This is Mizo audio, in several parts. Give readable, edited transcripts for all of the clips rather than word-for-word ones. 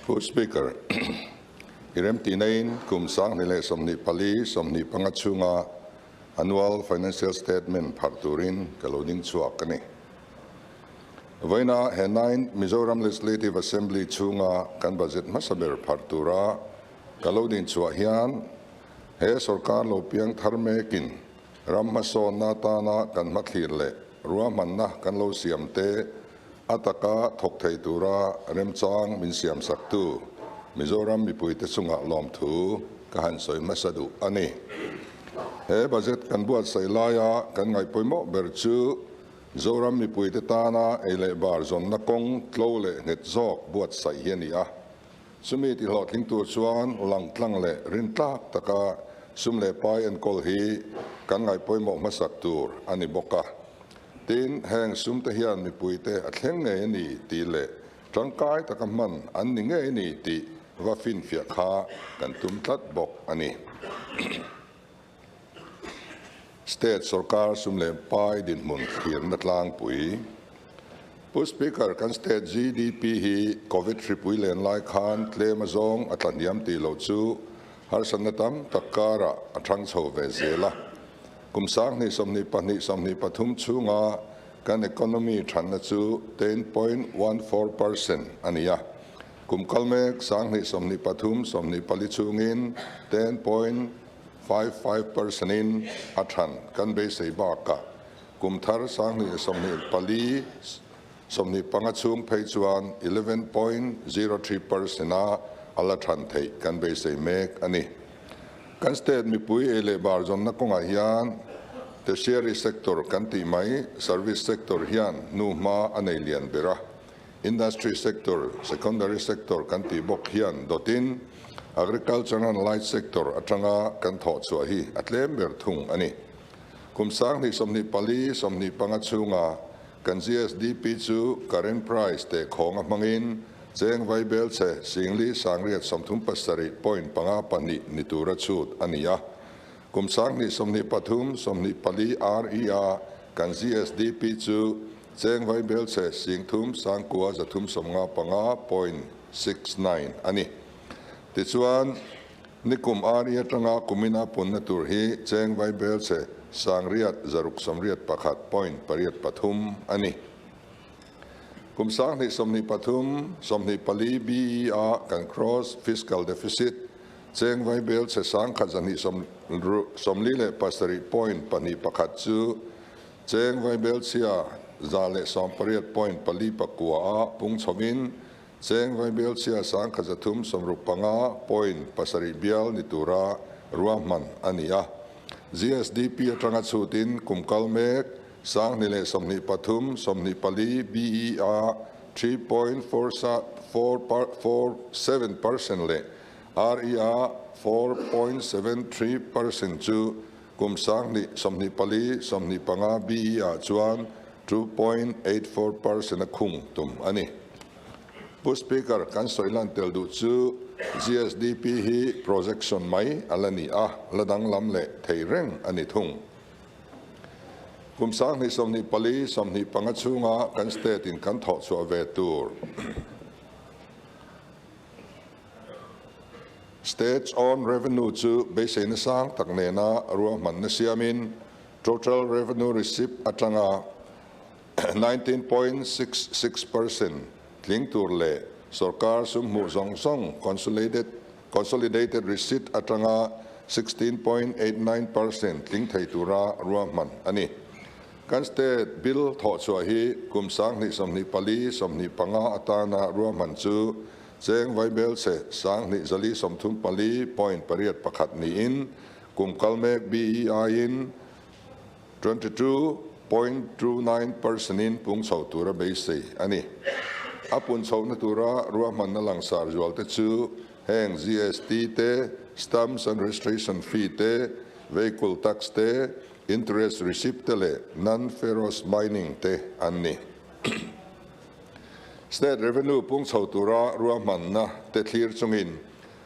Pu Speaker, i remtihna-in kum 2024, 25 chhunga Annual Financial Statement pharh turin ka lo ding chhuak a ni. Vawiina he Ninth Mizoram Legislative Assembly chhunga kan budget hmasa ber pharh tura ka lo din chhuah hian he sorkar lo piang thar mekin ram hmasawnna atana kan hmathlir leh ruahmanna kan lo siam te a taka thawk thei tura remchang min siamsaktu Mizoram mipuite chungah lawmthu ka han sawi hmasa duh a ni. He budget kan buatsaih laia kan ngaihpawimawh ber chu Zoram mipuite tana ei leh bar zawnna kawng tlo leh nghet zawk buatsaih hi a ni a. Chumi tihlawhtling tur chuan langtlang leh rintlak taka sum leh pai enkawl hi kan ngaihpawimawh hmasak tur a ni bawk a. Tin, heng sumte hian mipuite a thleng ngei a ni tih leh tangkai taka hman an ni ngei a ni tih va finfiah kha kan tum tlat bawk a ni. State sorkar sum leh pai dinhmun thlirna tlangpui. Pu Speaker, kan state GDP hi Covid hripui len lai khan tlem a zawng a tla hniam tih loh chu harsatna tam tak karah a thang chho ve zel a. Kum 2022, 23 chhunga kan economy thanna chu 10.14% a ni a. Kum kal mek 2023, 24 chhungin 10.55% in a than kan beisei bakah kum thar 2024, 25 chhung phei chuan 11.03% a a la than theih kan beisei mek a ni. Kan state mipui ei leh bar zawnna kawngah hian tertiary sector kan tih mai service sector hian hnu hma a nei lian ber a. Industry sector, secondary sector kan tih bawk hian dawtin agriculture and light sector atanga kan thawh chhuah hi a tlem ber thung a ni. Kum 2024, 25 chhunga kan GSDP chu current price teh khawnga hmangin cheng vaibel che singli sangriat 37.52 ni tura chhut a ni a. Kum 2023, 24 RE-a kan GSDP chu cheng vaibel che singthum sangkua zathum 95.69 a ni. Tichuan, nikum RE atanga kumina punna tur hi cheng vaibel che sangriat zaruk 81.83 a ni. Kum 2023, 24 BE-a kan gross fiscal deficit cheng vaibel che sangkhat zahnih 47.21 chu cheng vaibel chhia 118.49 a pung chhovin cheng vaibel chhia 365.7 bial ni tura ruahman a ni a. GSDP atanga chhutin kum kal mek 2023, 24 BE-a 3.47% leh RE-a 4.73% chu kum 2024, 25 BE-ah chuan 2.84% a khung tum a ni. Pu Speaker, kan sawi lan tel duh chu GSDP hi projection mai a la ni a, la danglam leh thei reng a ni thung. Kum 2024, 25 chhunga kan state in kan thawh chhuah ve tur State's own revenue chu beiseina sang tak nena ruahmanna siamin total revenue receipt atanga 19.66% tling tur leh sorkar sum hmuh zawng zawng consolidated consolidated receipt atanga 16.89% tling thei tura ruahman a ni. Kan state bill thawh chhuah hi kum 2024, 25 atana ruahman chu cheng vaibel che 2434.81 niin kum kal mek BEI in 22.29% in pung chho tura beisei a ni. A pun chhohna tura ruahmanna langsar zual te chu heng GST te, stamps and registration fee te, vehicle tax te, interest receipt te leh non-ferrous mining te an ni. State revenue pung chho tura ruahmanna te thlir chungin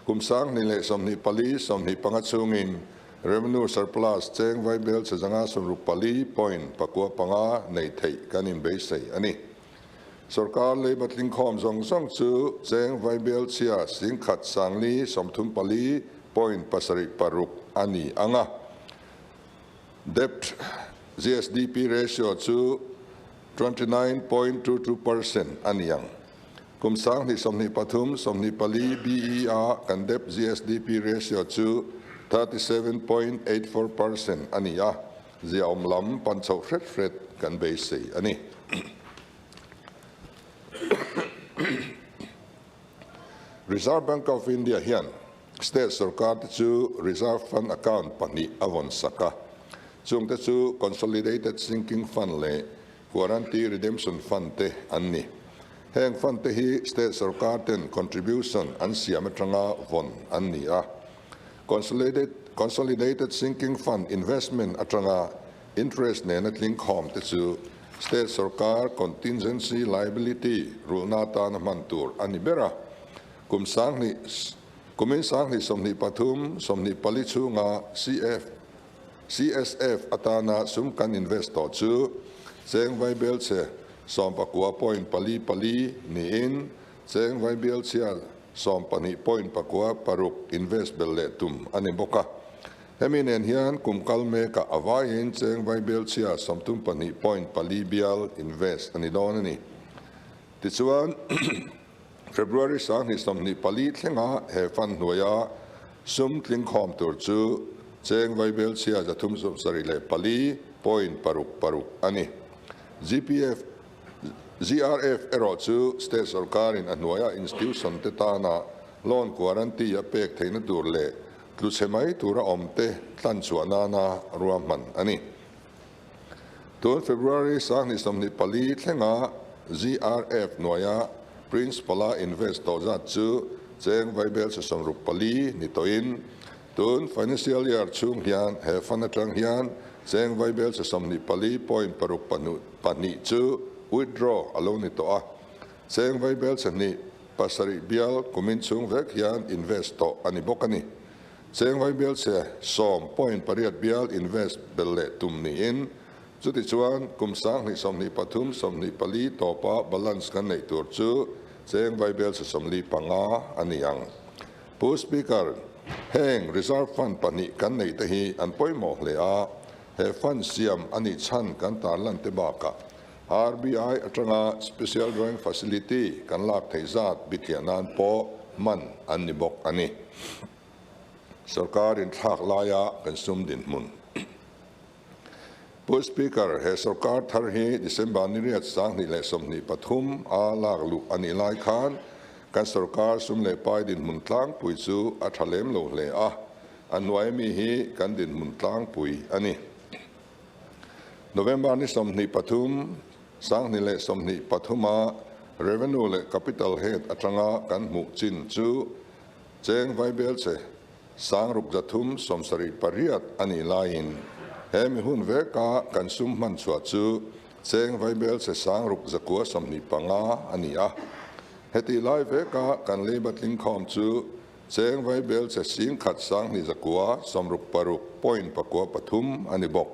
kum 2024, 25 chhungin revenue surplus cheng vaibel che zanga 64.95 nei theih kan in beisei a ni. Sorkar leiba tlingkhawm zawng zawng chu cheng vaibelchhia 10 sangli 34 point 7 6 a ni ang a. Debt GSDP ratio chu 29.22% a ni ang. Kum 2023 24 BE a kan debt GSDP ratio chu 37.84% a ni a, ziaawm lam pan chhoh hret hret kan beisei a ni. Reserve Bank of India hian State sorkar te chu Reserve Fund Account pahnih a vawn sak a, chung te chu Consolidated Sinking Fund leh Guarantee Redemption Fund te an ni. Heng fund te hi State sorkar ten contribution an siam atanga vawn an ni a. Consolidated Sinking Fund investment atanga interest nena tling khawm te chu State sorkar contingency liability rulhna atana hman tur a ni ber a. Kum 2000 kumin 2023 24 chhunga CF CSF atana sum kan invest tawh chu cheng vaibelchhe 19.44 niin cheng vaibelchhia 12.96 invest belh leh tum a ni bawk a. Hemi nen hian kum kal mekah a vaiin cheng vaibelchhia 32.4 bial invest a ni dawn a ni. Tichuan, February 2024 thlenga he fund hnuaia sum tlingkhawm tur chu cheng vaibelchhia 374.66 a ni. GPF, GRF erawh chu state sorkarin a hnuaia institution te tana loan guarantee a pek theihna tur leh tluchhe mai tura awm te tlanchhuah nana ruahman a ni. Tun February 2024 thlenga GRF hnuaia Principal-a invest tawh zat chu cheng vaibelchhe 64 ni tawhin, tun financial year chhung hian he fund atang hian cheng vaibelchhe 24.62 chu withdraw a lo ni tawh a, cheng vaibelchhe 2 7 bial kumin chhung vek hian invest tawh a ni bawk a ni. Cheng vaibelchhe 10.8 bial invest belh leh tum niin, chutichuan kum 2023 24 tawpa balance kan neih tur chu cheng vaibelchhe 45 a ni ang. Pu Speaker, heng Reserve Fund pahnih kan neih te hi an pawimawh hle a, he fund siam a nih chhan kan tarlan te bakah RBI atanga Special Drawing Facility kan lak theih zat bithliah nan pawh hman an ni bawk a ni. Sorkar inthlak laia kan sum dinhmun. Pu Speaker, he sorkar thar hi December ni riat 2023 a lak luh a nih lai khan kan sorkar sum leh pai dinhmun tlangpui chu a tha lem lo hle a, a hnuai mi hi kan dinhmun tlangpui a ni. November ni 23, 2023 a Revenue leh Capital Head atanga kan hmuh chin chu cheng vaibelchhe 6378 a nih laiin he mi hun veka kan sum hman chhuah chu cheng vaibelchhe 6925 a ni a. Heti lai veka kan leiba tlingkhawm chu cheng vaibelchhe 10 1 966.93 a ni bawk.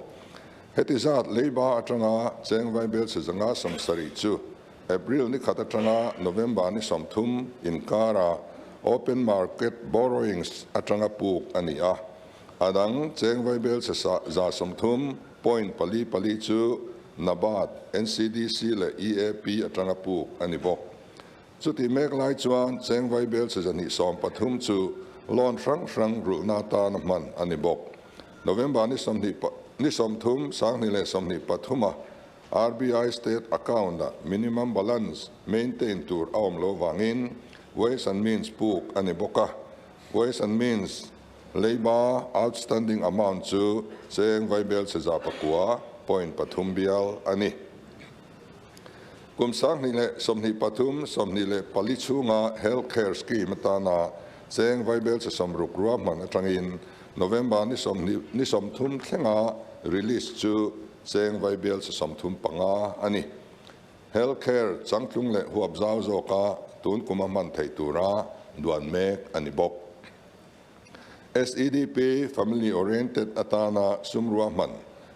Heti zat leiba atanga cheng vaibelchhe 170 chu April ni khat atanga November ni 30 inkara open market borrowings atanga puk a ni a. A dang cheng vaibelchhe 130.44 chu NABARD, NCDC leh EAP atanga puk a ni bawk. Chuti mek lai chuan cheng vaibelchhe 213 chu loan hrang hrang rulhna atana hman a ni bawk. November ni 30 2023 a RBI State Account a minimum balance maintain tur a awm lo wangin Ways and Means puk a ni bawk a. Ways and Means leiba outstanding amount chu cheng vaibelchhe 9.3 bial a ni. Kum 2023 24 chhunga healthcare scheme atana cheng vaibelchhe 60 ruahman atangin November ni 30 thlenga release chu cheng vaibelchhe 35 a ni. Healthcare changtlung leh huap zau zawka tun kuma hman theih tura duan mek a ni bawk. SEDP family oriented atana sum ruahman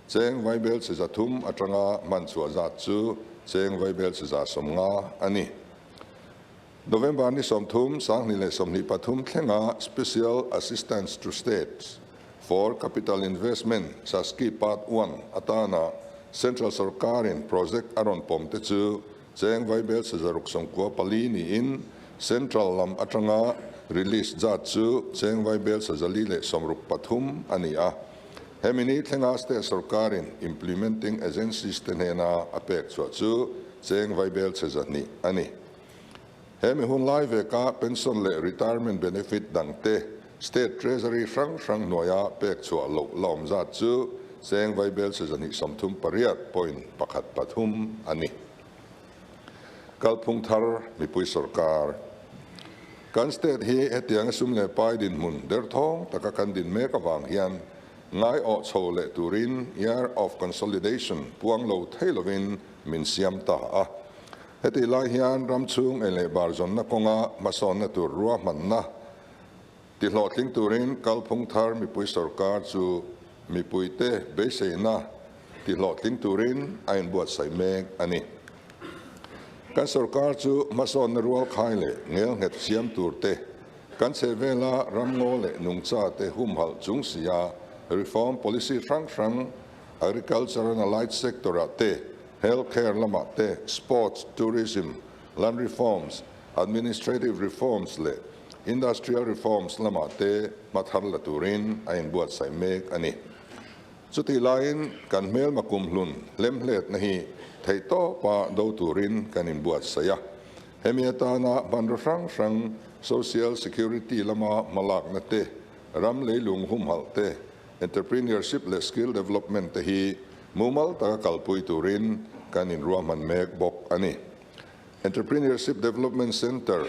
cheng vaibelchhe 300 atanga hman chhuah zat chu cheng vaibelchhe 150 a ni. November ni 30, 2023 thlenga Special Assistance to States for Capital Investment, SASCI Part One, atana Central Sorkarin project a rawn pawm te chu cheng vaibelchhe 694 niin Central lam atanga release zat chu cheng vaibelchhe 463 a ni a. Hemi ni thlenga State Sorkarin Implementing Agencies te hnena a pek chhuah chu cheng vaibelchhe 200 a ni. Hemi hun lai veka pension leh retirement benefit dangte State Treasury hrang hrang hnuaia pek chhuah loh la awm zat chu cheng vaibelchhe 238.13 a ni. Kalphung thar mipui sorkar. Kan state hi hetianga sum leh pai dinhmun derthawng taka kan din mek avang hian ngai awh chho leh turin Year of Consolidation puang lo thei lovin min siam ta a. Hetih lai hian ram chhung ei leh bar zawnna kawnga hmasawnna tur ruahmanna tihlawhtling turin kalphung thar mipui sorkar chu mipuite beiseina tihlawhtling turin a inbuatsaih mek a ni. Kan sorkar chu hmasawnna rual khai leh ngelnghet siam tur te, kan chhehvela ramngaw leh nungcha te humhalh chung sia reform policy hrang hrang agriculture and allied sector ah te, health care lamah te, sports, tourism, land reforms, administrative reforms leh industrial reforms lamah te hma thar la turin a inbuatsaih mek a ni. Chutih laiin kan hmelma kumhlun hlemhletna hi theihtawpa do turin kan inbuatsaih a. Hemi atana hmanraw hrang hrang social security lama hmalakna te, ram leilung humhalh te, entrepreneurship leh skill development te hi mumal taka kalpui turin kan inruahman mek bawk a ni. Entrepreneurship Development Centre,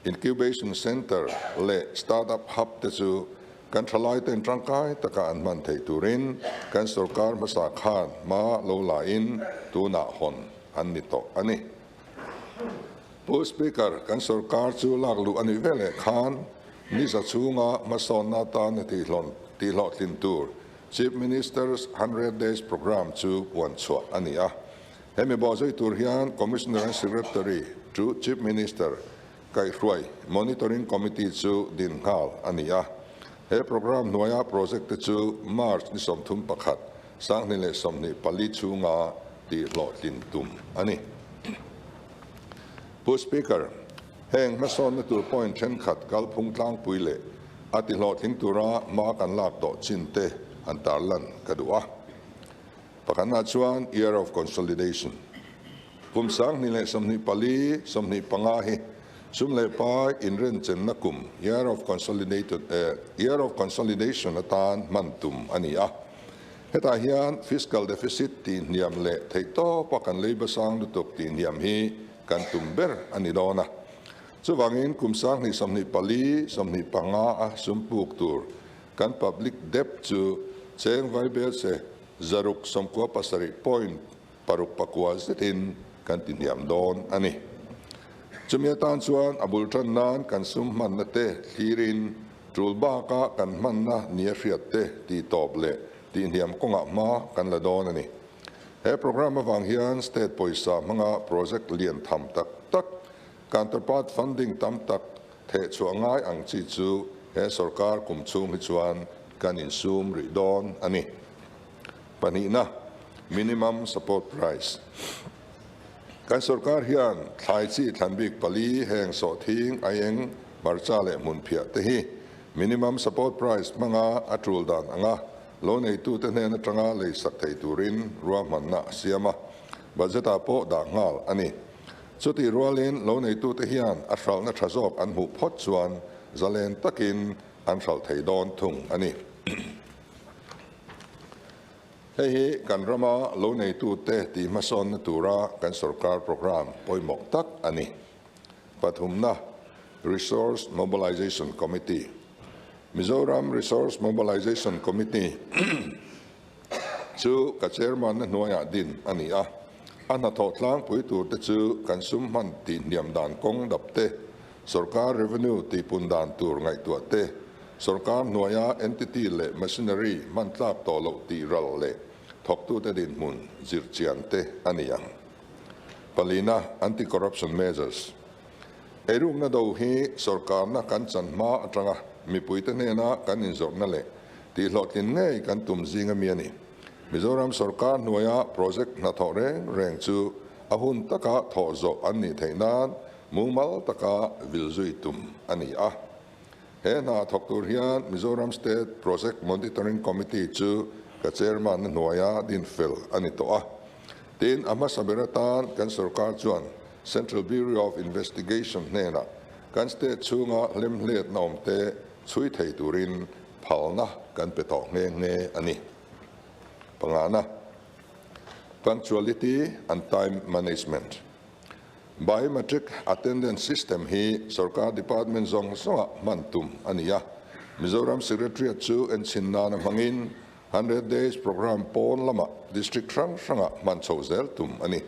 Incubation Centre leh Startup Hub te chu kan thalaite'n tangkai taka an hman theih turin kan sorkar hmasa khan hma lo lain tunah hawn an ni tawh a ni. Pu Speaker, kan sorkar chu lak luh a nih veleh khan ni za chhunga hmasawnna atana tihhlawhtlin tur Chief Minister's 100 Days Programme chu puan chhuah a ni a. Hemi bawhzui tur hian Commissioner and Secretary to Chief Minister kaihhruai Monitoring Committee chu din nghal a ni a. He programme hnuaia project te chu March ni 31, 2024 chhunga tihhlawhtlin tum a ni. Pu Speaker, heng hmasawnna tur point thenkhat kalphung tlangpui leh a tihlawhtling tura hma kan lak tawh chin te an tarlan ka duh a. Pakhatna chuan Year of Consolidation, kum 2024, 25 hi sum leh pai inrenchenna kum Year of Consolidated Year of Consolidation atan hman tum a ni a. Hetah hian fiscal deficit tihhniam leh theihtawpa kan leiba sang lutuk tihhniam hi kan tum ber a ni dawn a. Chuvangin kum 2024, 25 a sum puk tur kan public debt chu cheng vaibelse 697.69 zetin kan tihniam dawn a ni. Chumi atan chuan a bul tan nan kan sum hmanna te thlirin tul baka kan hmanna nia hriat te tihtawp leh tihniam kawngah hma kan la dawn a ni. He programme avang hian state pawisa hmanga project lian tham tak tak, counterpart funding tam tak thehchhuah ngai ang chi chu he sorkar kum chhung hi chuan kan insum rih dawn a ni. Pahnihna, minimum support price. Kan sorkar hian thlai chi thlan bik pali heng sawhthing, aieng, hmarcha leh hmunphiah te hi minimum support price hmanga a tul dan anga lo neitute hnen atanga lei sak thei turin ruahmanna a siam a, budget ah pawh dah nghal a ni. Chutih rualin lo neitute hian a hralhna tha zawk an hmuh phawt chuan zalen takin an hralh thei dawn thung a ni. Hei hi kan rama lo neitute tih hmasawnna tura kan sorkar programme pawimawh tak a ni. Pathumna, Resource Mobilization Committee, Mizoram Resource Mobilization Committee chu ka chairman-na hnuaiah din a ni a. A hnathawh tlangpui turte chu kan sum hman tihhniam dan kawng dap te, sorkar revenue tihpun dan tur ngaihtuah te, sorkar hnuaia entity leh machinery hman tlak tawh loh tih ral leh thawktute dinhmun zirchian te a ni ang. Palina, Anti-corruption measures. Eirukna do hi sorkarna kan chan hma atanga mipuite hnena kan inzawrhna leh tihhlawhtlin ngei kan tum zing ami a ni. Mizoram sorkar hnuaia project hnathawh reng reng chu a hun taka thawh zawh an nih theih nan mumal taka vil zui tum a ni a. He hna thawk tur hian Mizoram State Project Monitoring Committee chu ka chairman-na hnuaia din fel a ni tawh a. Tin, a hmasa ber atan kan sorkar chuan Central Bureau of Investigation hnenah kan state chhunga hlemhletna awmte chhui thei turin phalna kan pe tawh nghe nghe a ni. Pangana, Punctuality and Time Management. Biometric Attendance System hi sorkar department zawng zawnga hman tum a ni a. Mizoram Secretariat chu enchhin nana hmangin Hundred Days Programme pawn lama district hrang hranga hman chho zel tum a ni.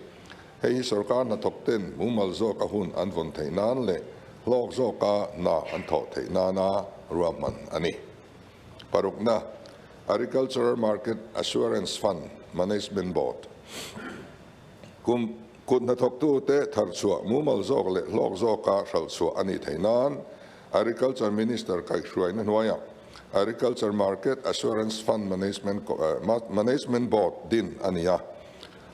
Hei hi sorkar hnathawk ten mumal zawka hun an vawn theih nan leh hlawk zawka hna an thawh theih nana ruahman a ni. Parukna, Agricultural Market Assurance Fund Management Board. Kum kut hnathawktute tharchhuah mumal zawk leh hlawk zawka hralhchhuah a nih theih nan Agriculture Minister kaihhruaina hnuaiah Agriculture Market Assurance Fund Management Management Board din a ni a.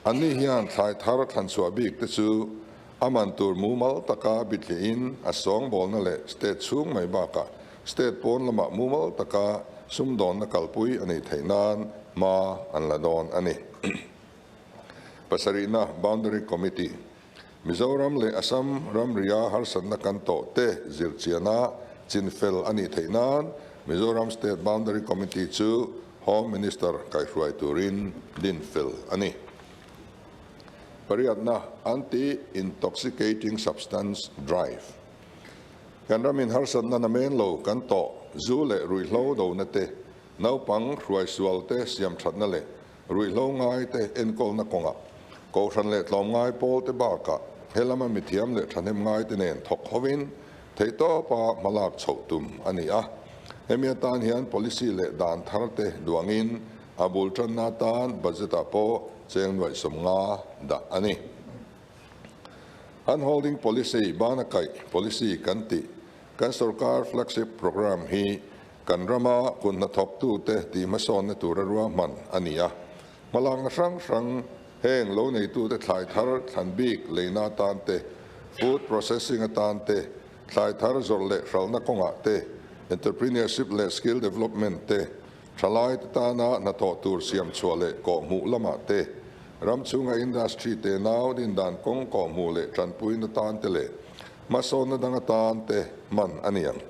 Anni hian thlai thar thlanchhuah bik te chu a man tur mumal taka bithlihin a sawngbawlna leh state chhung mai bakah state pawn lamah mumal taka sumdawnna kalpui a nih theih nan hma an la dawn a ni. Pasarihna Boundary Committee, Mizoram leh Assam ramria harsatna kan tawh te zirchiana chinfel a nih theih nan Mizoram State Boundary Committee chu Home Minister kaihhruai turin din fel a ni. Pariatna Anti-Intoxicating Substance Drive, Kan ramin harsatna namen lo kan tawh zu leh ruihhlo dona te, naupang hruaisual te siamthatna leh Ruihhlo ngaite enkawlna kawngah Kohhran leh tlawmngai pawlte bakah helama mithiam leh thahnem ngaite nen thawk hovin theihtawpa hmalak chhoh tum a ni a. Hemi atan hian policy leh dan tharte duangin a bul tanna atan budget-ah pawh cheng nuaih 50 dah a ni. Handholding policy, bana kaih policy kan tih kan sorkar flagship programme hi Kan rama kut hnathawktute tih hmasawnna tura ruahman a ni a. Hmalakna hrang hrang heng lo neitute thlai thar thlan bik leina atan te, food processing atan te, thlai thar zawrh leh hralhna kawngah te, entrepreneurship leh skill development te, thalaite tana hnathawh tur siam chhuah leh kawhhmuh lamah te, ram chhunga industry te nau dindan kawng kawhhmuh leh tanpuina tan te leh hmasawnna dang atan te hman a ni ang.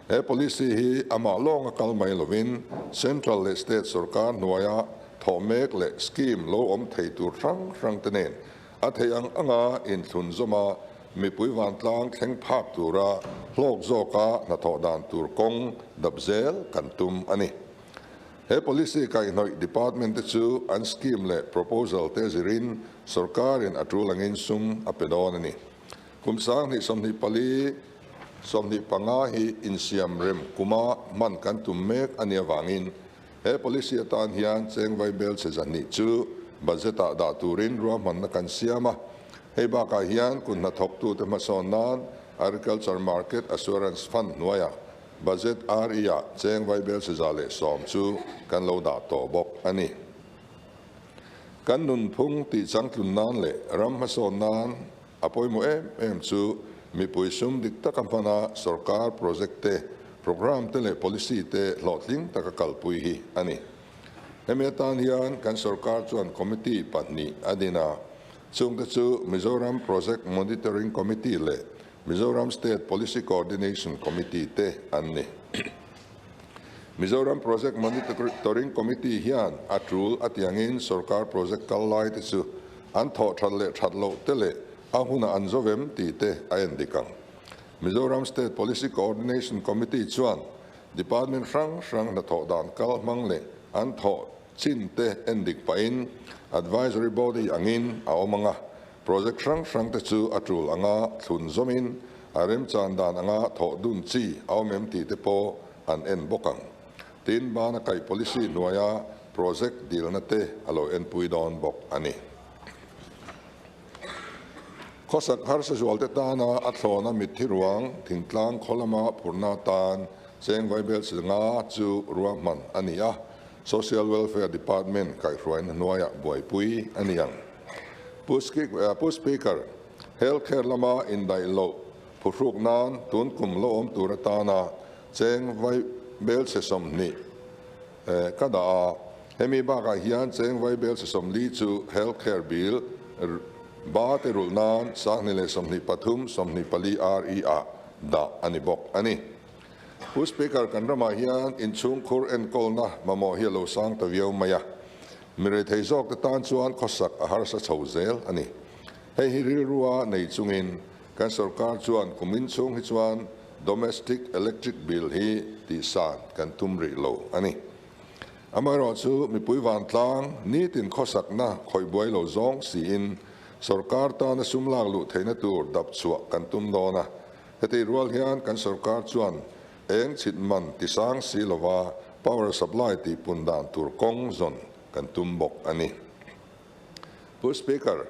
He policy hi amah lawnga kal mai lovin Central leh State sorkar hnuaia thawh mek leh scheme lo awm thei tur hrang hrang te nen a theih ang anga inthlun zawma mipui vantlang thleng phak tura hlawk zawka hnathawh dan tur kawng dap zel kan tum a ni. He policy kaihhnawih department te chu an scheme leh proposal te zirin sorkarin a tul angin sum a pe dawn a ni. Kum 2024, 25 hi insiam rem kuma hman kan tum mek a nih avangin he policy atan hian cheng vaibel chhe 200 chu budget-ah dah turin ruahmanna kan siam a. Hei bakah hian kut hnathawktute hmasawn nan Agriculture Market Assurance Fund hnuaiah budget RE-ah cheng vaibel chhe 110 chu kan lo dah tawh bawk a ni. Kan nunphung tih changtlun nan leh ram hmasawn nan a pawimawh em em chu mipui sum dik taka hmana sorkar project te, programme te leh policy te hlawhtling taka kalpui hi a ni. Hemi atan hian kan sorkar chuan committee pahnih a din a, chungte chu Mizoram Project Monitoring Committee leh Mizoram State Policy Coordination Committee te an ni. Mizoram Project Monitoring Committee hian a tul a tiangin sorkar project kal lai te chu an thawh that leh that loh te leh a hunah an zawm tih te a en dik ang. Mizoram State Policy Coordination Committee chuan department hrang hrang hnathawh dan kal hmang leh an thawh chin te en dik pahin advisory body angin a awm ang a, project hrang hrang te chu a tul anga thlun zawmin a remchan dan anga thawh dun chi a awm em tih te pawh an en bawk ang. Tin, bana kaih policy hnuaia project dilna te a lo enpui dawn bawk a ni. Khawsak harsa zualte tana a thlawna mitthi ruang thingtlang khaw lama phurna atan cheng vaibelchhe nga chu ruahman a ni a, Social Welfare Department kaihhruaina hnuaiah buaipui a ni ang. Pu Speaker, Health Care lama indaih loh phuhruk nan tun kum lo awm tur atana cheng vaibelchhe 20 ka dah a, hemi bakah hian cheng vaibelchhe 40 chu Health Care Bill ba te rulh nan 2023, 24 RE ah dah a ni bawk a ni. Pu Speaker, kan ramah hian inchhungkhur enkawlna mamawh hi a lo sang ta viau mai a, mi rethei zawk te tan chuan khawsak a harsa chho zel a ni. Hei hi rilrua nei chungin kan sorkar chuan kum inchhung hi chuan domestic electric bill hi tihsan kan tum rih lo a ni. Amaherawhchu mipui vantlang nitin khawsakna khawih buai lo zawng siin sorkar tana sum lak luh theihna tur dap chhuah kan tum dawn a. Hetih rual hian kan sorkar chuan eng chhit man tisang si lova power supply tihpun dan tur kawng zawn kan tum bawk a ni. Pu Speaker,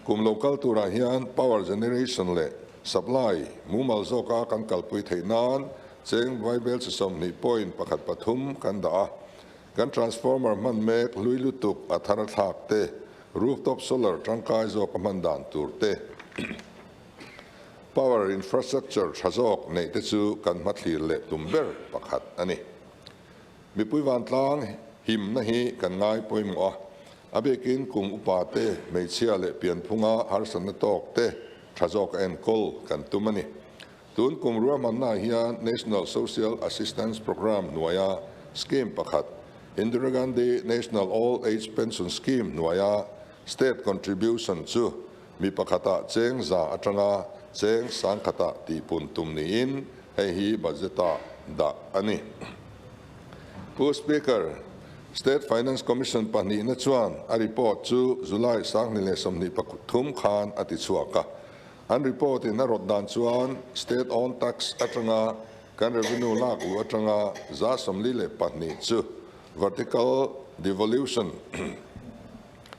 kum lo kal turah hian power generation leh supply mumal zawka kan kalpui theih nan cheng vaibel chi 20.13 kan dah a. Kan transformer hman mek hlui lutuk a thar thlak te, rooftop solar tangkai zawka hman dan tur te, power infrastructure tha zawk neih te chu kan hmathlir leh tum ber pakhat a ni. Mipui vantlang himna hi kan ngai pawimawh a, a bikin kum upa te, hmeichhia leh pianphunga harsatna tawk te tha zawk a enkawl kan tum a ni. Tun kum ruahmannaah hian National Social Assistance Programme hnuaia scheme pakhat, Indira Gandhi National Old Age Pension Scheme hnuaia state contribution chu mi pakhatah cheng za atanga cheng sangkhatah tihpun tum niin hei hi budget-ah dah a ni. Pu Speaker, State Finance Commission pahnihna chuan a report chu July 2023 khan a ti chhuak a. An report in a rawt dan chuan state owned tax atanga kan revenue lak luh atanga 42% chu vertical devolution,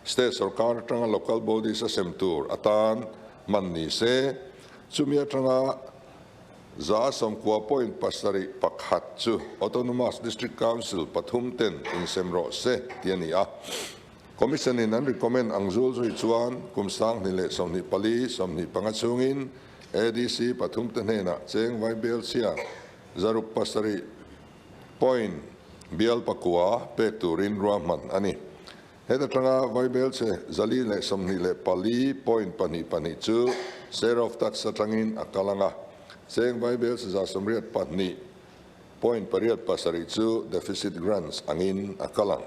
state sorkar atanga local bodies a sem tur atan hman ni se, chumi atanga 90.71 chu Autonomous District Council pathum ten insem rawh se tih a ni a. Commission in an recommend ang zul zui chuan kum 2024, 25 chhungin ADC pathum te hnenah cheng vaibel chhia 607 point bial pakua pek turin ruahman a ni. Heta tanga vaibel chhe 424 point pahnih pahnih chu share of tax atangin a kal ang a, cheng vaibel chhe 82 point pariat pasarih chu deficit grants angin a kal ang.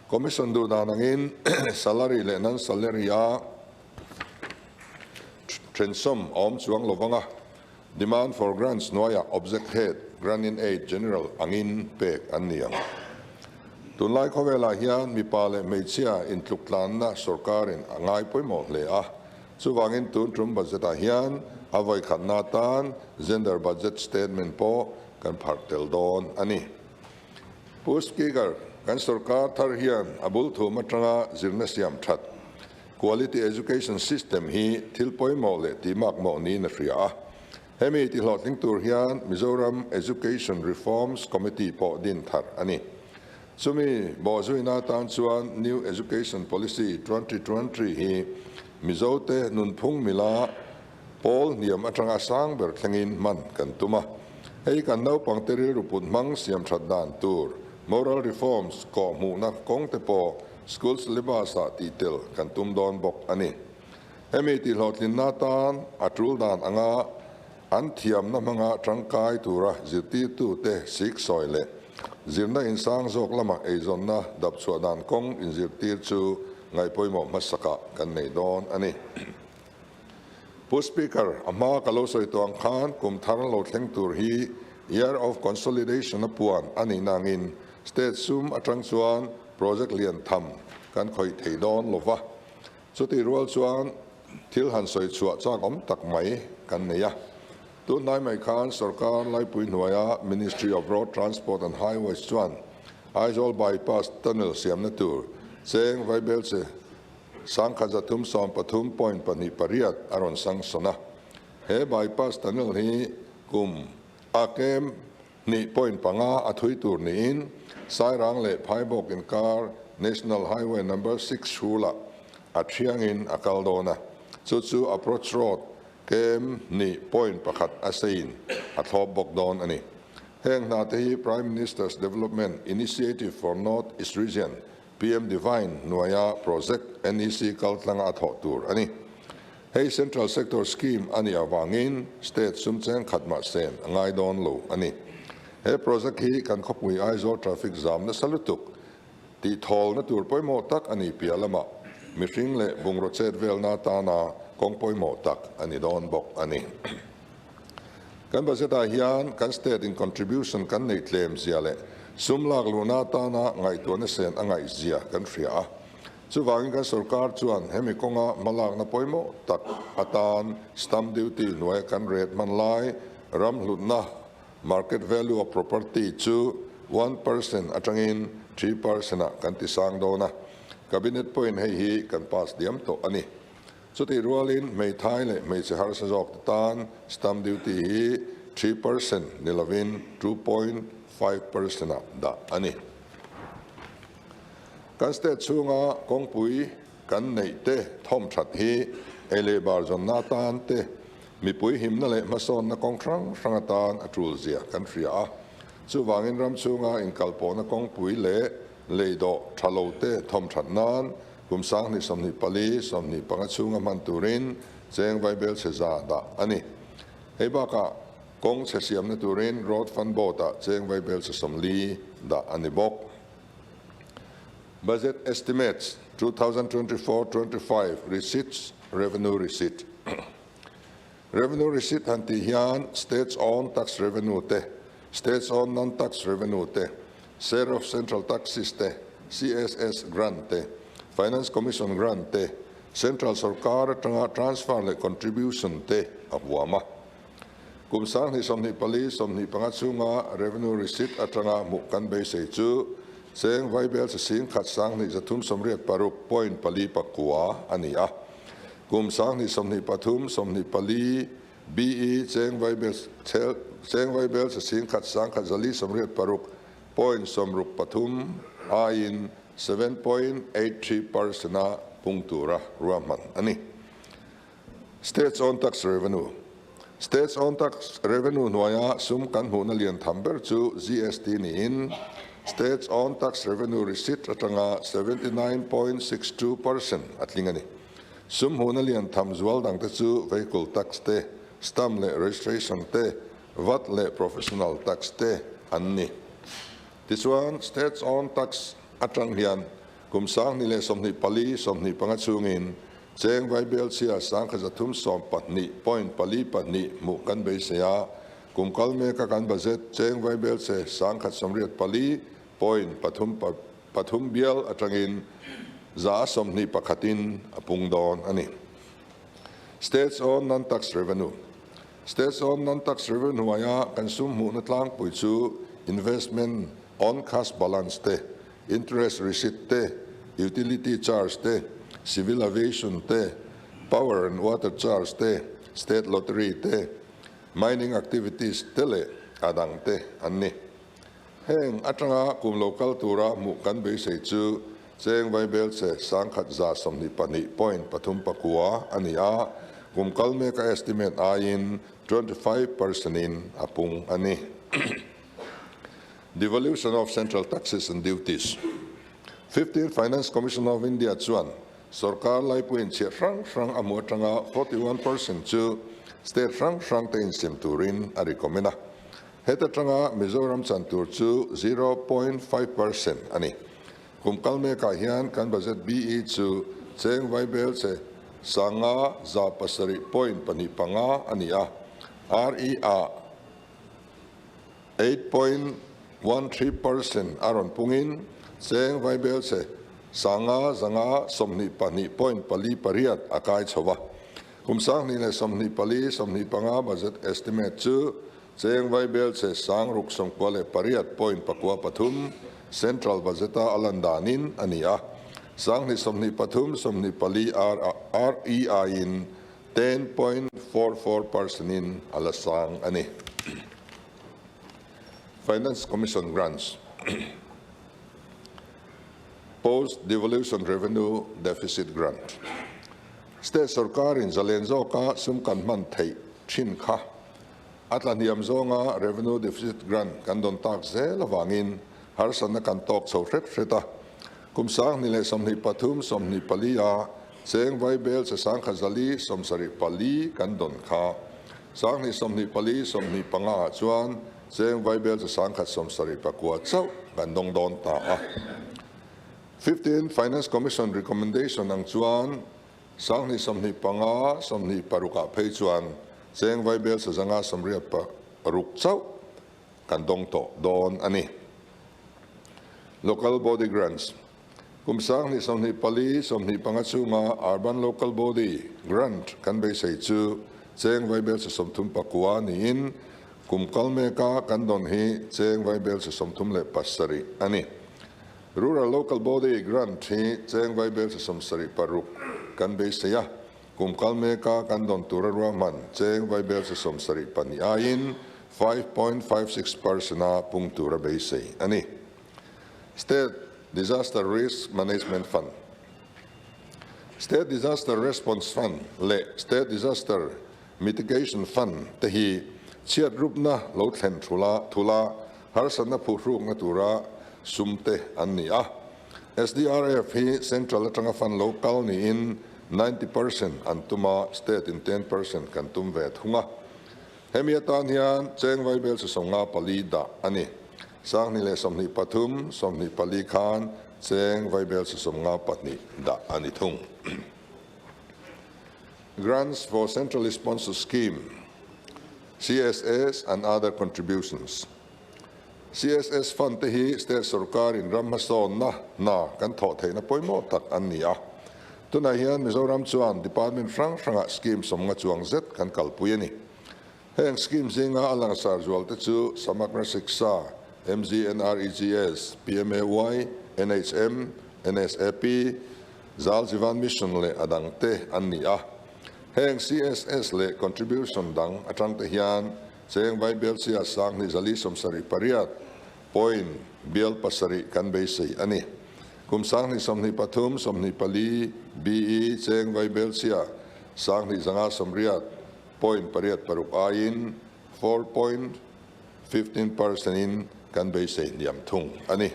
Commission duh dan angin salary leh non-salary a thensawm a awm chuang lo vang a, demand for grants hnuaiah object head, grant in aid general angin pek an ni ang. Tunlai khawvelah hian mipa leh hmeichhia intluktlanna sorkarin a ngai pawimawh hle a, chuvangin tun tum budget-ah hian a vawikhatna atan gender budget statement pawh kan pharh tel dawn a ni. Pu Speaker, kan sorkar thar hian a bul thum atanga zirna siam that, quality education system, hi thil pawimawh leh tihmakmawh niin a hria a. Hemi tihlawhtling tur hian Mizoram Education Reforms Committee pawh din thar a ni. Chumi bawhzuina atan chuan New Education Policy 2020 hi Mizote nunphung mila pawl hniam atanga sang ber thlengin hman kan tum a. Hei kan naupangte rilru put hmang siam that dan tur, moral reforms, kawh hmuhna kawng te pawh school syllabus-ah tih tel kan tum dawn bawk a ni. Hemi tihhlawhtlinna atan a tul dan anga an thiamna hmanga tangkai tura zirtirtute siksawi leh zirna insang zawk lama eizawnna dapchhuah dan kawng inzirtir chu ngaihpawimawh hmasakah kan nei dawn a ni. Pu Speaker, a hma ka lo sawi tawh ang khan kum thar lo thleng tur hi Year of Consolidation a puan a nih nangin state sum atang chuan project lian tham kan khawih thei dawn lo va. Chutih rual chuan thil han sawi chhuah chak awm tak mai kan nei a. Tunhnai mai khan sorkar laipui hnuaia Ministry of Road Transport and Highways chuan Aizawl Bypass Tunnel siamna tur cheng vaibelche. 1313.28 a rawn sanction a. He bypass tunnel hi kum a kem 2.5 a thui tur niin Sairang leh Phaibawk inkar National Highway Number 6 hrulah a thiangin a kal dawn a, chu chu approach road kem 2.1 a seiin a thlawp bawk dawn a ni. Heng hna te hi Prime Minister's Development Initiative for North East Region, PM Devine, hnuaia project NEC kaltlanga a thawh tur a ni. Hei Central Sector Scheme a nih avangin state sum cheng khat mah sen a ngai dawn lo a ni. He project hi kan khawpui Aizawl traffic zam nasa lutuk tih thawlna tur pawimawh tak a nih piah lamah mihring leh bungraw chet velna atana kawng pawimawh tak a ni dawn bawk a ni. Kan budget ah hian kan state in contribution kan neih tlem zia leh sum lak luhna atana ngaihtuahna sen a ngaih zia kan hria a. Chuvangin kan sorkar chuan hemi kawnga hmalakna pawimawh tak atan stamp duty hnuaia kan rate hman lai ram hlutna, market value of property, chu 1% atangin 3% ah kan ti sang dawn a, Cabinet pawhin hei hi kan pass diam tawh a ni. Chutih rualin hmeithai leh hmeichhe harsa zawk te tan stamp duty hi 3% ni lovin 2.5% ah dah a ni. Kan state chhunga kawngpui kan neih te thawm that hi ei leh bar zawnna atan te, mipui himna leh hmasawnna kawng hrang hrang atan a tul zia kan hria a. Chuvangin ram chhunga inkalpawhna kawngpui leh leidawh tha lo te thawm that nan kum 2024, 25 chhunga hman turin cheng vaibel chhe za dah a ni. Hei bakah kawng chhe siamna turin Road Fund Board-ah cheng vaibel chhe 40 dah a ni bawk. Budget estimates 2024-25 receipts revenue receipt. Revenue receipt han tih hian state's own tax revenue te, state's own non-tax revenue te, share of central taxes te, CSS grant te, Finance Commission grant te, central sorkar atanga transfer leh contribution te a huam a. Kum 2024, 25 chhunga revenue receipt atanga hmuh kan beisei chu cheng vaibel chi 10,000 2,386.49 a ni a. Kum 2023, 24 BE cheng vaibel cheng vaibel chi 10,000 1,486.63 aiin 7.83% a pung tura ruahman a ni. State's own tax revenue. State's own tax revenue hnuaia sum kan hmuhna lian tham ber chu GST niin State's own tax revenue receipt atanga 79.62% a tling a ni. Sum hmuhna lian tham zual dangte chu vehicle tax te, stamp leh registration te, VAT leh professional tax te an ni. Tichuan, State's own tax atang hian kum 2024, 25 chhungin cheng vaibel chhia 1312.42 hmuh kan beisei a, kum kal meka kan budget cheng vaibel che 1084.33 bial atangin 21% in a pung dawn a ni. State's own non-tax revenue. State's own non-tax revenue hnuaia kan sum hmuhna tlangpui chu investment on cash balance te, interest receipt te, utility charge te, civil aviation te, power and water charge te, state lottery te, mining activities te leh a dang te an ni. Heng atanga kum lo kal tura hmuh kan beisei chu cheng vaibel che 1122.39 a ni a, kum kal meka estimate aiin 25% in a pung a ni. Devolution of Central Taxes and Duties. 15th Finance Commission of India chuan sorkar laipuiin chhiah hrang hrang a hmu atanga 41% chu state hrang hrang te insim turin a recommend a. Heta tanga Mizoram chan tur chu 0.5% a ni. Kum kal mekah hian kan budget BE chu cheng vaibel che 5107.25 a ni a, RE ah 8.13% a rawn pungin cheng vaibel che 5522.48 a kai chho a. Kum 2024, 25 budget estimate chu cheng vaibel che 69.93 central budget a a lan danin a ni a. 2023 24 RE aiin 10.44 percent in a la sang a ni. Finance Commission Grants Post Devolution Revenue Deficit Grant State sorkarin zalen zawka sum kan hman theih thin kha a tlahniam zawnga Revenue Deficit Grant kan dawn tak zel avangin harsatna kan tawk chho hret hret a. Kum 2023 24 a cheng vaibel che 1004 74 kan dawn kha 2024 25 ah chuan cheng vaibel che 1079 chauh kan dawng dawn ta a. 15 Finance Commission recommendation ang chuan 2025 26 ah phei chuan cheng vaibel che 586 chauh kan dawng tawh dawn a ni. Local Body Grants Kum 2024 25 chhunga Urban Local Body Grant kan beisei chu cheng vaibel che 39 niin kum kal meka kan dawn hi cheng vaibel che 37 a ni. Rural Local Body Grant hi cheng vaibel che 76 kan beisei a, kum kal meka kan dawn tura ruahman cheng vaibel che 72 aiin 5.56 percent a pung tura beisei a ni. State Disaster Risk Management Fund State Disaster Response Fund leh State Disaster Mitigation Fund te hi chhiat rupna lo thlen thula thula harsatna phuhrukna tura sum te an ni a. SDRF hi Central atanga fund lo kal niin 90% an tum a, State in 10% kan tum ve thung a. Hemi atan hian cheng vaibel che 54 dah a ni. 2023 24 khan cheng vaibel che 52 dah a ni thung. Grants for Centrally Sponsored Scheme, CSS and other contributions. CSS fund te hi state sorkarin ram hmasawnna hna kan thawh theihna pawimawh tak an ni a. Tunah hian Mizoram chuan department hrang hrangah scheme 50 chuang zet kan kalpui a ni. Heng scheme zinga a langsar zual te chu Samagra Shiksha, MGNREGS, PMAY, NHM, NSAP, Jal Jeevan Mission leh a dang te an ni a. Heng CSS leh contribution dang atang te hian cheng vaibel chia 2478 point bial pasarih kan beisei a ni. Kum 2023 24 BE cheng vaibel chia 2580 point pariat paruk aiin 4.15 percent in kan beisei hniam thung a ni.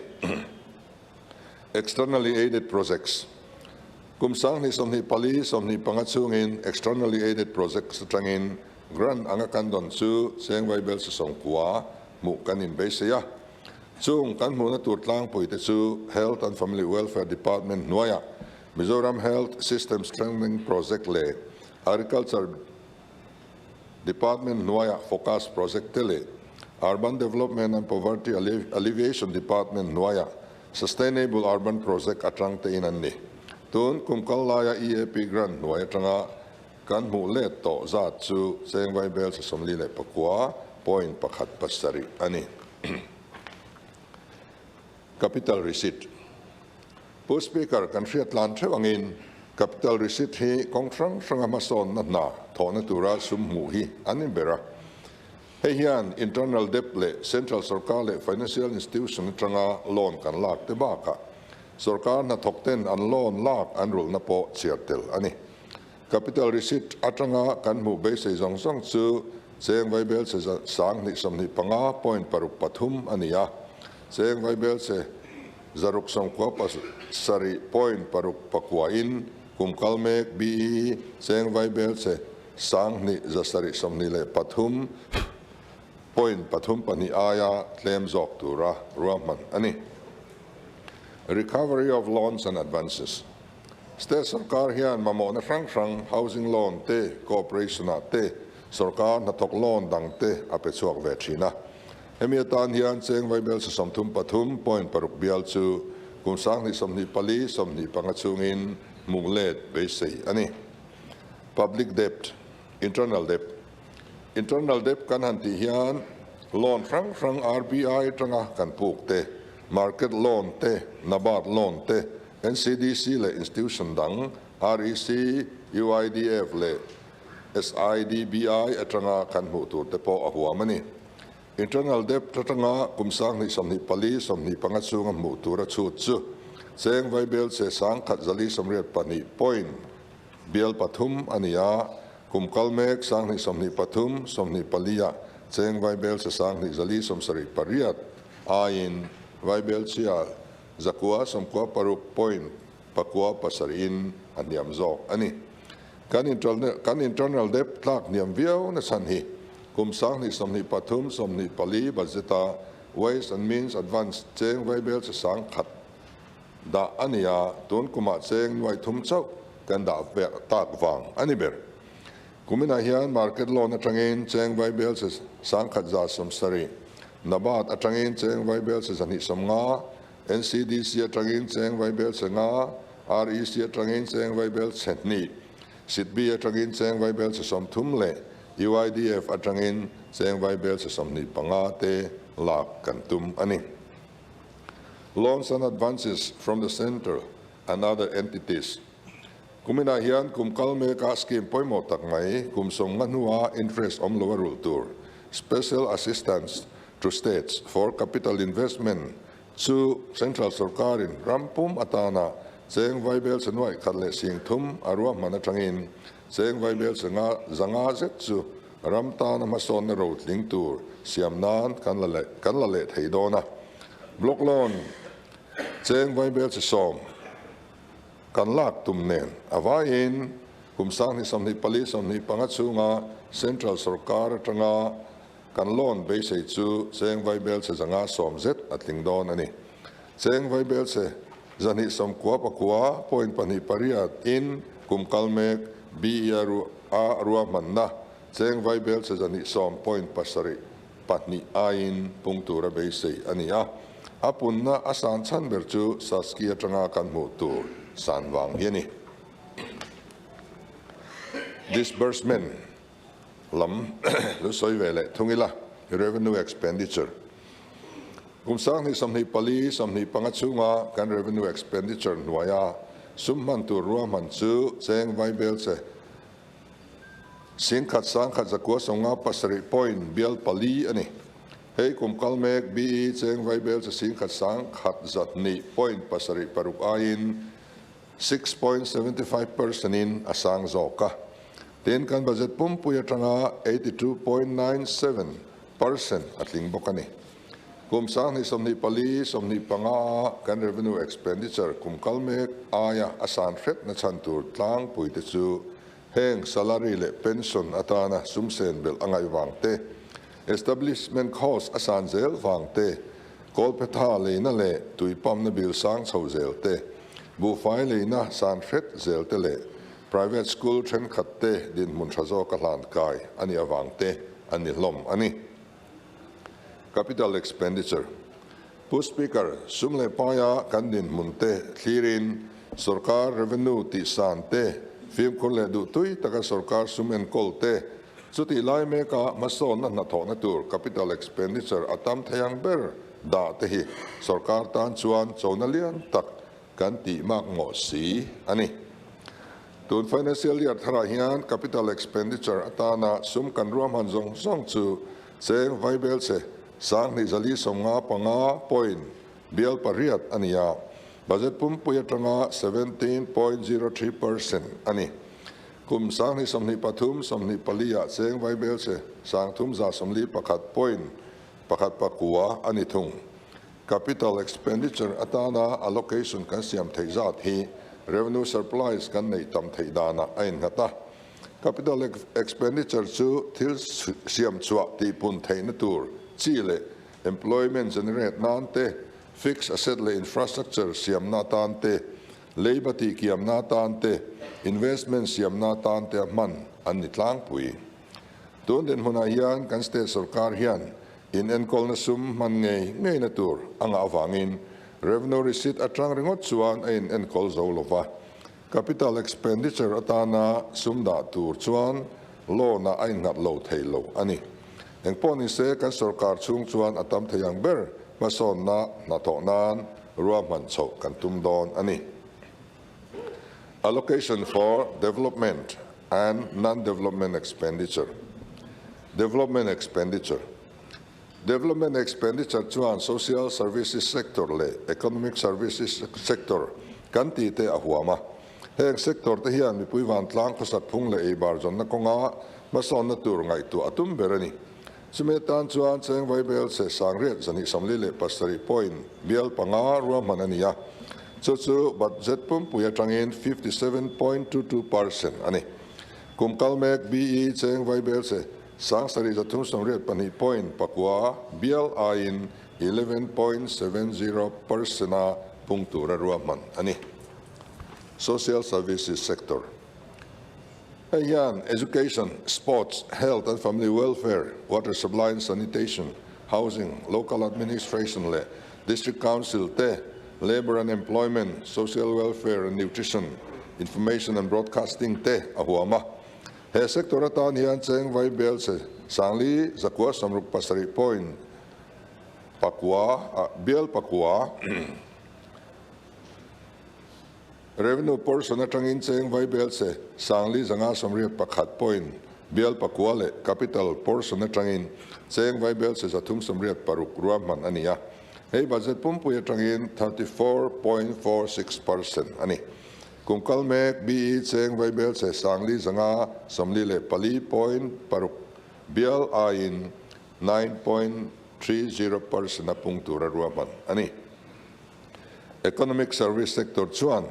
Externally aided projects Kum 2024 25 chhungin externally aided projects atangin grant anga kan dawn chu cheng vaibel che 90 hmuh kan inbeisei a. Chung kan hmuhna tur tlangpui te chu Health and Family Welfare Department hnuaiah Mizoram Health System Strengthening Project leh Agriculture Department hnuaiah Focus Project te leh Urban Development and Poverty Alleviation Department hnuaiah Sustainable Urban Project atang te in an ni. Tun kum kal laia EAP grant hnuai atanga kan hmuh let tawh zat chu cheng vaibel che 49 point pakhat pasarih a ni. Capital Receipt Pu Speaker, kan hriat tlan theuh angin Capital Receipt hi kawng hrang hranga hmasawnna hna thawhna tura sum hmuh hi an inber a. Hei hian internal debt leh central sorkar leh financial institution atanga loan kan lak te bakah sorkar hnathawk ten an loan lak an rulhna pawh chhiar tel a ni. Capital Receipt atanga kan hmuh beisei zawng zawng chu cheng vaibel che 2025 point paruk pathum a ni a, cheng vaibel che 697 point paruk pakua in kum kal mek BE cheng vaibel che 2773 point pathum pahnih aia tlem zawk tura ruahman a ni. Recovery of loans and advances State sorkar hian mamawhna hrang hrang housing loan te, cooperation ah te, sorkar hnathawk loan dang te a pe chhuak ve thin a. Hemi atan hian cheng vaibel che 33 point paruk bial chu kum 2024 25 chhungin hmuh let beisei a ni. Public debt, Internal debt Internal debt kan han tih hian loan hrang hrang RBI atanga kan puk te, market loan te, NABARD loan te, NCDC leh institution dang, REC, UIDF leh SIDBI atanga kan hmuh tur te pawh a huam a ni. Internal debt atanga kum 2024, 25 chhunga hmuh tur a chhut chu cheng vaibelchhe 1182 point bial pathum a ni a, kum kal mek 2023, 24 ah cheng vaibelchhe 2478 aiin vaibelchhia 996 point pakua pasarihin a hniam zawk a ni. Kan kan internal debt tlak hniam viau na chhan hi kum 2023, 24 budget-a Ways and Means Advance cheng vaibel chi 1000 dah a ni a, tun kumah cheng nuaithum chauh kan dah tak vang a ni ber. Kuminah hian market loan atangin cheng vaibel chi 1170, NABARD atangin cheng vaibel chi 250, NCDC atangin cheng vaibel chhe nga, REC atangin cheng vaibel chhe hnih, SIDBI atangin cheng vaibel chhe 30 leh UIDF atangin cheng vaibel chhe 25 te lak kan tum a ni. Loans and advances from the centre and other entities. Kuminah hian kum kal meka scheme pawimawh tak mai kum 50 hnua interest awm lo a rulh tur Special Assistance to States for Capital Investment chu Central sorkarin ram pum atana cheng vaibel che nuaih khat leh sing thum a ruahman atangin cheng vaibel che nga zanga zet chu ram tana hmasawnna ro tling tur siam nan kan la leh kan la leh thei dawn a. Block loan cheng vaibel che 10 kan lak tum nen a vaiin kum 2024, 25 chhunga Central sorkar atanga kan loan beisei chu cheng vaibel che 110 zet a tling dawn a ni. Cheng vaibel che 299 point 2 8 in kum kal mek BE a ruahmanna cheng vaibel che 210 point 7 2 aiin pung tura beisei a ni a. A punna a san chhan ber chu Saski atanga kan hmuh tur san vang hi a ni. Disbursement lam lu sawi ve leh thung ila, revenue expenditure. Kum 2024, 25 chhunga kan revenue expenditure hnuaia sum hman tur ruahman chu cheng vaibel che 10,000 1,957 point bial pali a ni. Hei kum kal mek BE cheng vaibel che 10,102 point 7 6 aiin 6.75% in a sang zawk a. Tin kan budget pumpui atanga 82.97% a tling bawk a ni. Kum 2024, 25 kan revenue expenditure kum kal mek aia a san hret na chhan tur tlangpui te chu heng salary leh pension atana sumsen bel angai wang te, establishment cost a san zel wang te, kawlphetha leina leh tuipam na bil sang chho zel te, buhfai leina san hret zel te leh private school thenkhat te din hmun tha zawk a hlan kai ani awang te ani hlawm ani. Capital expenditure. Pu Speaker, sum leh paia kan din hmun te thlirin sarkar revenue ti san te fimkhur leh duh tui taka sarkar sum enkawl te chuti lai meka hmasawn na hnathawh na tur capital expenditure atam theiang ber dah te hi sarkar tan chuan chona lian tak kan ti mak maw si ani. Tun financial year tharah hian capital expenditure atana sum kan ruahman zawng zawng chu cheng vaibel che 2455 point bial 8 ani a, budget pumpui atanga 17.03% ani. Kum 2023, 24 ah cheng vaibel che 3141 point 1 9 ani thung. Capital expenditure atana allocation kan siam thei zat hi revenue surplus kan nei tam thei dana a in ngata. Capital expenditure chu thil siam chua ti pun thei na tur chi le employment generate nan te, fixed asset le infrastructure siam na tan te, leiba ti kiam na tan te, investment siam na tan te man an ni tlang pui. Tun den huna hian kan state sarkar hian in enkol na sum man ngei ngei na tur anga awangin revenue receipt atang ringot chuan a in enkol zo lova. Capital expenditure atana sum da tur chuan lo na a in ngat lo thei lo ani. Engpawh ni se kan sarkar chung chuan atam theiang ber hmasawn na hnathawh nan ruahman chhoh kan tum dawn ani. Allocation for development and non-development expenditure Development expenditure Development expenditure chuan social services sector leh economic services sector kan tih te a huam a. Heng sector te hian mipui vantlang khawsat phung leh eibar zawnna kawnga hmasawnna tur ngaihtuah a tum ber a ni. Chumi atan chuan cheng vaibel che sangriat zahnih 47 point bial panga ruahman a ni a, chu chu budget pumpui atangin 57.22% a ni. Kum kal mek BE cheng vaibel che 7382 point pakua bial aiin 11.70% a pung tura ruahman a ni. Social Services Sector. Hei hian Education, Sports, Health and Family Welfare, Water Supply and Sanitation, Housing, Local Administration leh District Council te, Labour and Employment, Social Welfare and Nutrition, Information and Broadcasting te a huam a. He sector atan hian cheng vai bel che sangli zakua 67 point pakua, bial pakua, Revenue portion atangin cheng vai bel che sangli 581 point bial pakua leh capital portion atangin cheng vai bel che 386 ruahman a ni a. Hei budget pumpui atangin 34.46% a ni. Kum kal mek BE cheng vai bel che sangli 544 point paruk bial aiin 9.30% a pung tura ruahman a ni. Economic Service Sector chuan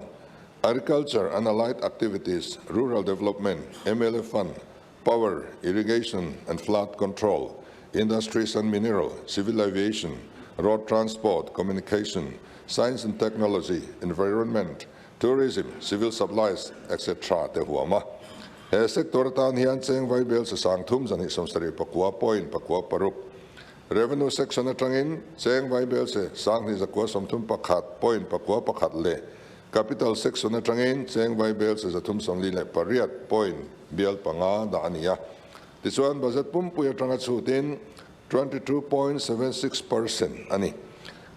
Agriculture and Allied Activities, Rural Development, mla Fund, Power, Irrigation and Flood Control, Industries and Mineral, Civil Aviation, Road Transport, Communication, Science and Technology, Environment, Tourism, Civil Supplies, etc. Te huam a. He sector atan hian cheng vaibel chi sang thum zahnih 79 point pakua paruk Revenue section atangin cheng vaibel che 2131 point pakua pakhat leh Capital section atangin cheng vaibel che 348 point bial panga dah a ni a. Tichuan budget pumpui atanga chhutin 22.76% a ni.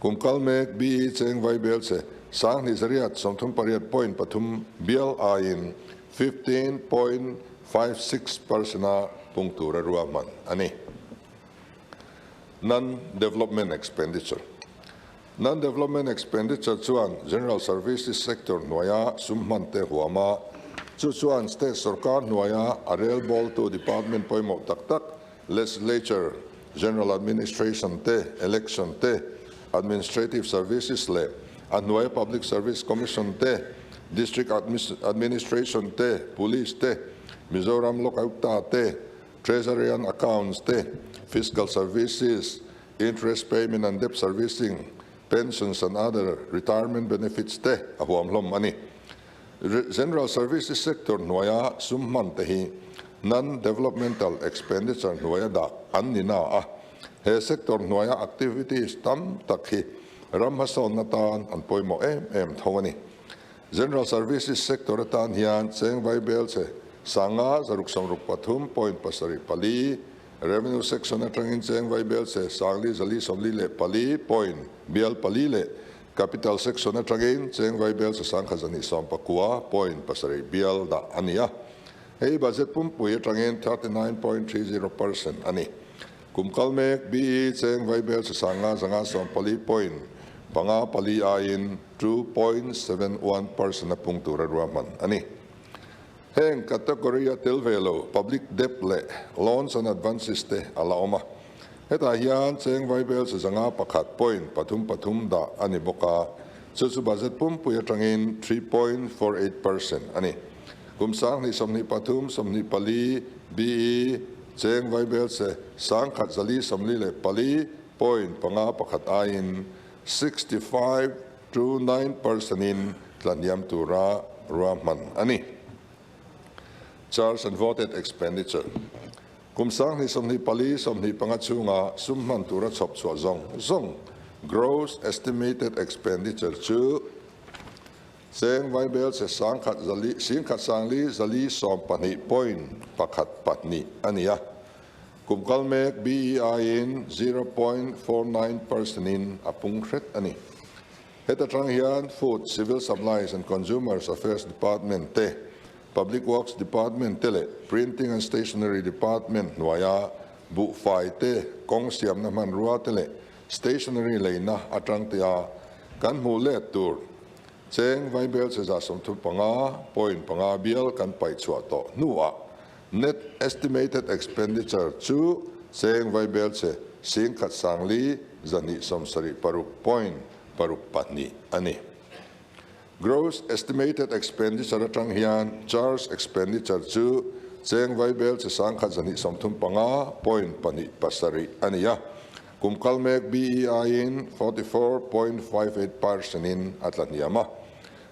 Kum kal mek BE cheng vaibel che 2838 point pathum bial aiin 15.56% a pung tura ruahman a ni. Non-development expenditure Non-development expenditure chuan General Services sector hnuaia sum hman te huam a, chu chuan state sorkar hnuaia a relbawltu department pawimawh tak tak, legislature, general administration te, election te, administrative services leh a hnuaia Public Service Commission te, district administration te, police te, Mizoram Lokayukta te, Treasury and Accounts te, Fiscal Services, Interest Payment and Debt Servicing, Pensions and Other Retirement Benefits te a huam hlawm a ni. General Services sector hnuaia sum hman te hi Non-Developmental Expenditure hnuaia dah an ni na a, he sector hnuaia activities tam tak hi ram hmasawnna tan an pawimawh em em tho a ni. General Services sector atan hian cheng vai bel che sanga 663 point pasarih pali, Revenue section atangin cheng vai bel che 4444 point bial pali leh Capital section atangin cheng vai bel che 1219 point pasarih bial dah a ni a. Hei budget pumpui atangin 39.30% a ni. Kum kal mek BE cheng vai bel che 5594 point panga pali aiin 2.71% a pung tura ruahman a ni. Heng category a tel ve lo public debt leh loans and advances te a la awm a. Hetah hian cheng vai bel che 501 point pathum pathum dah a ni bawk a, chu chu budget pumpui atangin 3.48% a ni. Kum 2023 24 BE cheng vai bel che 1444 point panga pakhat aiin 65 to 9% in tlahniam tura ruahman a ni. Charge and voted expenditure Kum 2024 25 chhunga sum hman tura chhawp chhuah zawng zawng gross estimated expenditure chu cheng vaibel che sangkhat zali singkhat sangli zali sawmpahnih point pakhat pahnih a ni a. Kum kal mek BEI in 0.49% in a pung hret a ni. Heta tang hian Food, Civil Supplies and Consumers Affairs Department te, Public Works Department te leh Printing and Stationery Department hnuaia buhfai te, kawng siamna hmanrua te leh stationery leina atang tea kan hmuh let tur cheng vaibel che 35.5 bial kan paih chhuah tawh hnuah net estimated expenditure chu cheng vaibel che 10,004 276.62 a ni. Gross estimated expenditure atang hian charge expenditure chu cheng vaibel che 1,135.27 a ni a. Kum kal mek BE aiin 44.58% in a tla hniam a.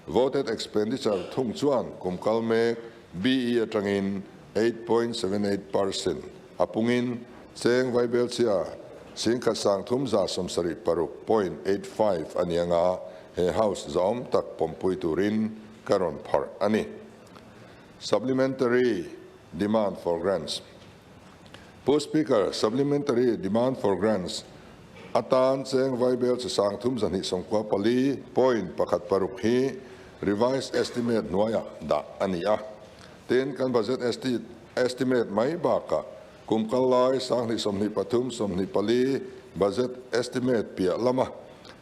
Voted expenditure thung chuan kum kal mek BE atangin 8.78% a pungin cheng vaibel chhia 1,376.85 a ni anga he House zahawm tak pawmpui turin ka rawn pharh a ni. Supplementary Demand for Grants Pu Speaker, Supplementary Demand for Grants atan cheng vaibel chi 3,294.16 hi Revised Estimate hnuaiah dah a ni a. Tin, kan Budget Estimate mai bakah kum kal lai 2023-24 Budget Estimate piah lama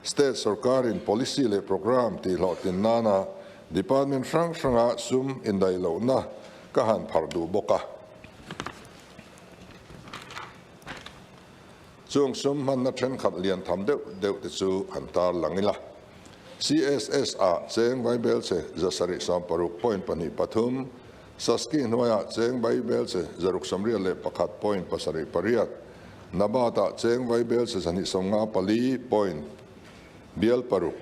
State sorkarin policy leh programme tihhlawhtlin nana Department hrang hranga sum indaih lohna ka han pharh duh bawk a. Chung sum hmanna thenkhat lian tham deuh deuh te chu han tar lang ila. CSS ah cheng vaibel che 760.23, Saski hnuaiah cheng vaibel che 681.78, Nabat ah cheng vaibel che 254 point bial paruk,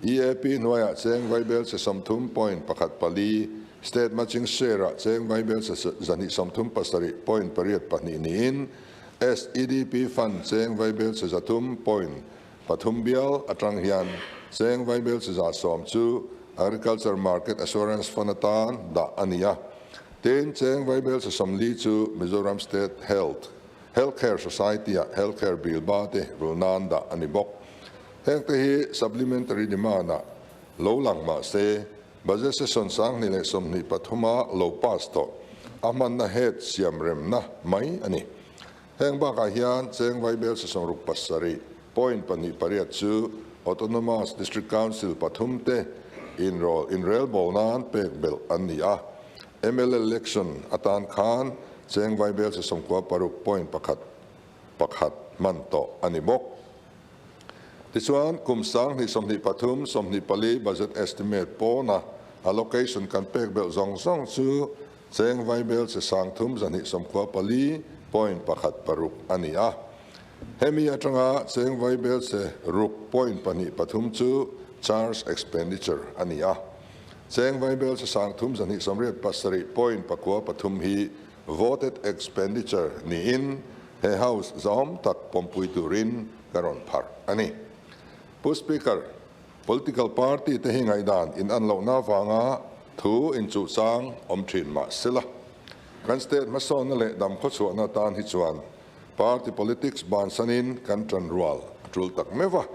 EAP hnuaiah cheng vaibel che 30.14, State Matching Share ah cheng vaibel che 237.82 niin SEDP Fund cheng vaibel che 300.3 bial atang hian cheng vaibel che 110 chu Agriculture Market Assurance Fund atan dah a ni a. Tin, cheng vaibel che 40 chu Mizoram State Health Healthcare Society-ah Healthcare Bill ba te rul nan dah a ni bawk. Heng te hi Supplementary Demand-ah lo lang mah se, Budget Session 2023-a lo pass tawh a hmanna head siam remna mai a ni. Heng bakah hian cheng vaibel che 67.28 chu Autonomous District Council pathum te inrawl inrelbawl nan pek belh an ni a. Mla election atan khan cheng vaibel che 96.11 hman tawh a ni bawk. Tichuan, kum 2023-24 budget estimate pawna allocation kan pek belh zawng zawng chu cheng vaibel che 3,294.16 a ni a. Hemi atanga cheng vaibel che 6.23 chu charge expenditure a ni a. Cheng vaibel che 3,287.93 hi voted expenditure niin he House zahawm tak pawmpui turin ka rawn pharh a ni. Pu Speaker, political party te hi ngaihdan in an lohna avanga thu inchuhchang awm thin mah sela, kan state hmasawnna leh dam khawchhuahna atan hi chuan party politics bansanin kan tan rual a tul tak meuh a.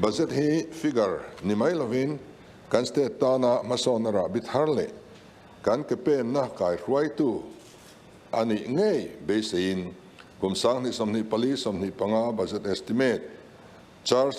Budget hi figure ni mai lovin kan state tana hmasawnna rahbi thar leh kan ke penna kaihruaitu a nih ngei beiseiin kum 2024-25 budget estimate charge.